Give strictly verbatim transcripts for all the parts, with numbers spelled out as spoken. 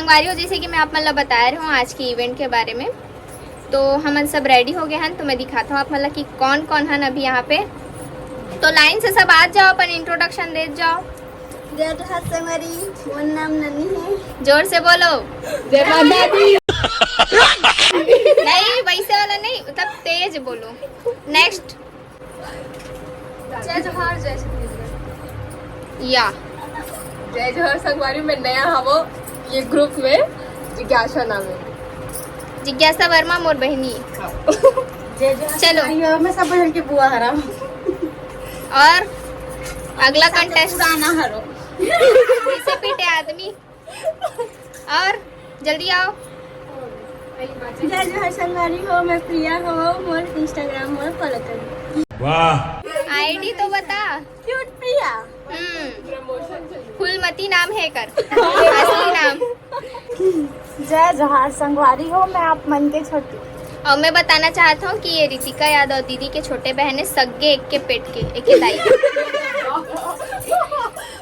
संगवारी हो, जैसे कि मैं आप मन ला बताए रहे हूँ आज के इवेंट के बारे में, तो हमन सब रेडी हो गए हन। तो मैं दिखाता हूँ आप मन ला कि कौन कौन हन अभी यहाँ पे। तो लाइन से सब आ जाओ, अपन इंट्रोडक्शन दे जाओ। जय जोहार संगवारी, मोर नाम नन्नी है। जोर से बोलो। जय माता दी। नहीं, वैसे वाला नहीं, मतलब तेज बोलो। नेक्स्ट। जय जोहार, जय छत्तीसगढ़। या। जय जोहार संगवारी, मैं नया हवो ये ग्रुप में, जिज्ञासा नाम है। जिज्ञासा वर्मा मोर बहिनी। जय जोहार चलो। संगवारी, मैं सब बहन के बुआ हरा। और अगला कंटेस्ट पुराना हरो। इसे पीटे आदमी। और जल्दी आओ। जय जोहार संगवारी हो, मैं प्रिया हो, मोर Instagram मोर फॉलो करो। वाह। आईडी तो बता। क्यूट प्रिया। हम्म। फूलमती नाम है कर। असली नाम। जय जोहार संगवारी हो, मैं आप मन के छोटी। और मैं बताना चाहता हूँ कि ये रितिका यादव दीदी के छोटे बहन है, सग्गे एक के पेट के, एक के दाई।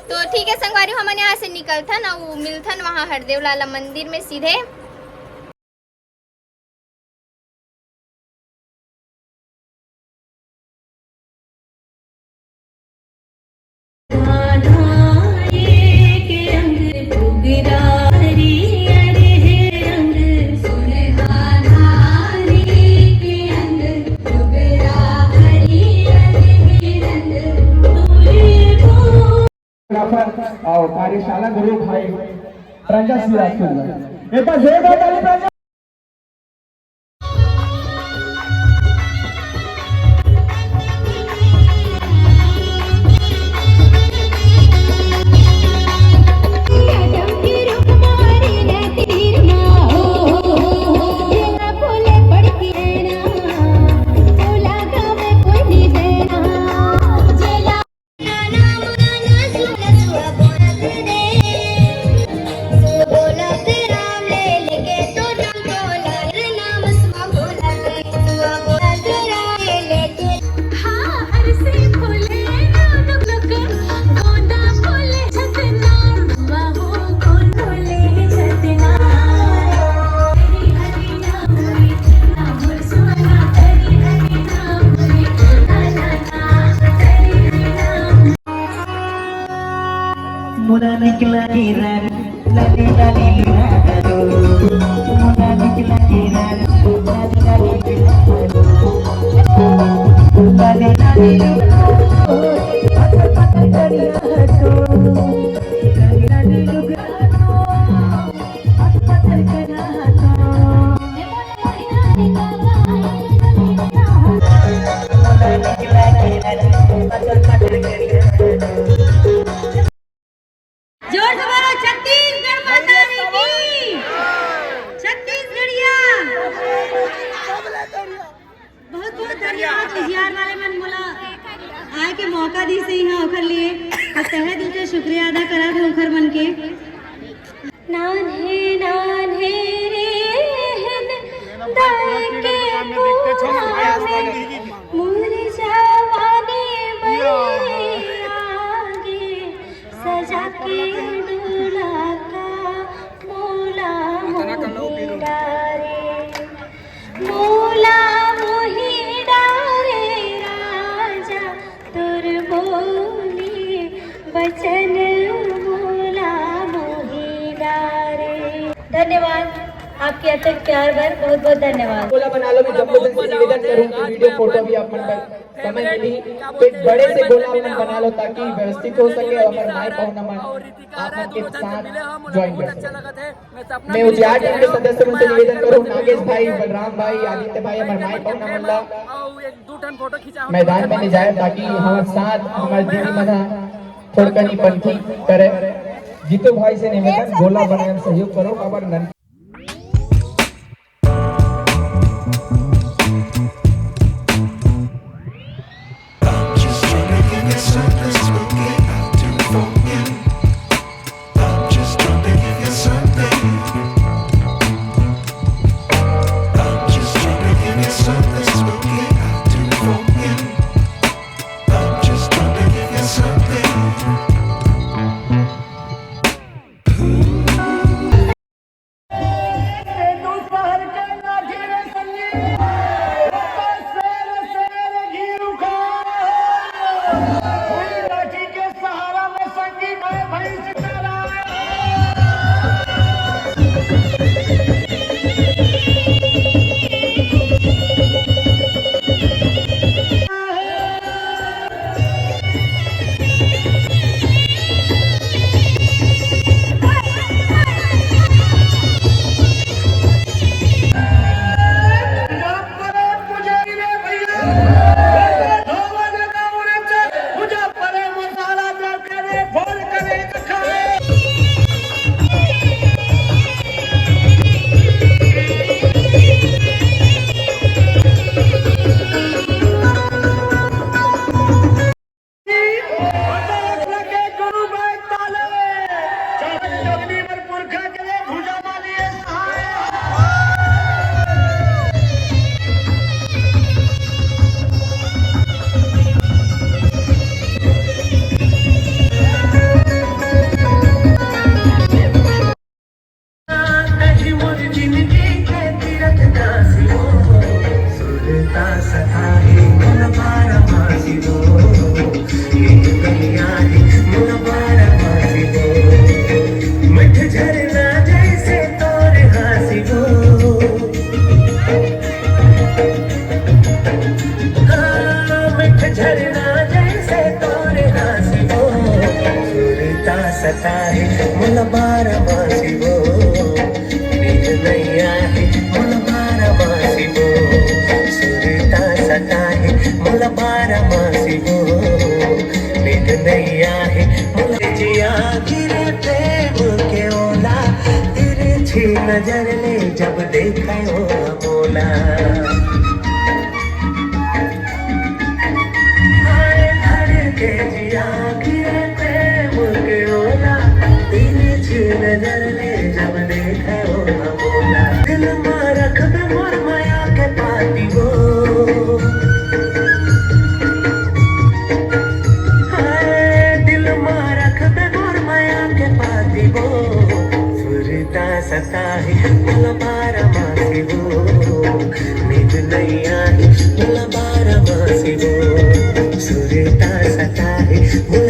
तो ठीक है संगवारी, हमन यहाँ से निकलथन अउ मिलथन वहाँ हरदेव लाला मंदिर में सीधे। और कार्यशाला गुरु भाई प्रज्ञा श्रीवास्तव जी। एक बार जोरदार ताली प्रज्ञा। मोला निकला के रंग, लाली लाली लुरा दो। मोला निकला के रंग, लाली लाली लुरा दो। लाली लाली लुरा दो, पत्थर पत्थर करिया दो। लाली लाली लुरा दो, पत्थर पत्थर करिया दो। जोर से बोलो, छत्तीसगढ़ माता रानी की। छत्तीसगढ़िया। बहुत बहुत धन्यवाद उजियार वाले मन मोला आए के मौका दी सही है ओखर लिए। और तहे दिल से शुक्रिया अदा करा थे ओखर मन के। नान्हे नान्हे रेहेन दाई के कुआं में मुरझावानी मई आगे सजा के डोला का मोला मोही डारे। मोला मोही डारे राजा तोर बोली बचन मोला मोही डारे। धन्यवाद आपके अथक प्यार बर, बहुत बहुत धन्यवाद। गोला बना लो, मैं जम्मू से निवेदन करूं कि वीडियो फोटो भी आप मन बर समय मिली तो एक बड़े से गोला अपन बना लो ताकि व्यवस्थित हो सके और अपन माई पहुना मन आप मन के साथ ज्वाइन कर सके। मैं उजियार टीम के सदस्य मन से निवेदन करूं, नागेश भाई, बलराम भाई, आदित्य भाई, हमर माई पहुना मन ला मैदान में ले जाए ताकि हमर साथ हमर दीदी मन ह थोड़कनी पंथी करे। जीतू भाई से निवेदन, गोला बनाए में सहयोग करो, काबर नन सताही मोला बारा मासी वो, नींद नइ आही मोला बारा मासी वो, सुरता सताही मोला बारा मासी वो, नींद नइ आही मोला। जिया गिरे प्रेम के ओला, तिरछी नजर ले जब देखे ओला मोला। हाय धड़के जिया गिरे प्रेम के ओला, तिरछी नजर ले जब देखे ओला मोला। दिल मा रखबे मोर मया के पाती वो। हाय दिल मा रखबे मोर मया के पाती वो। सुरता सताही मोला बारा मासी वो, नींद नइ आही मोला बारा मासी वो। सुरता सताही मोला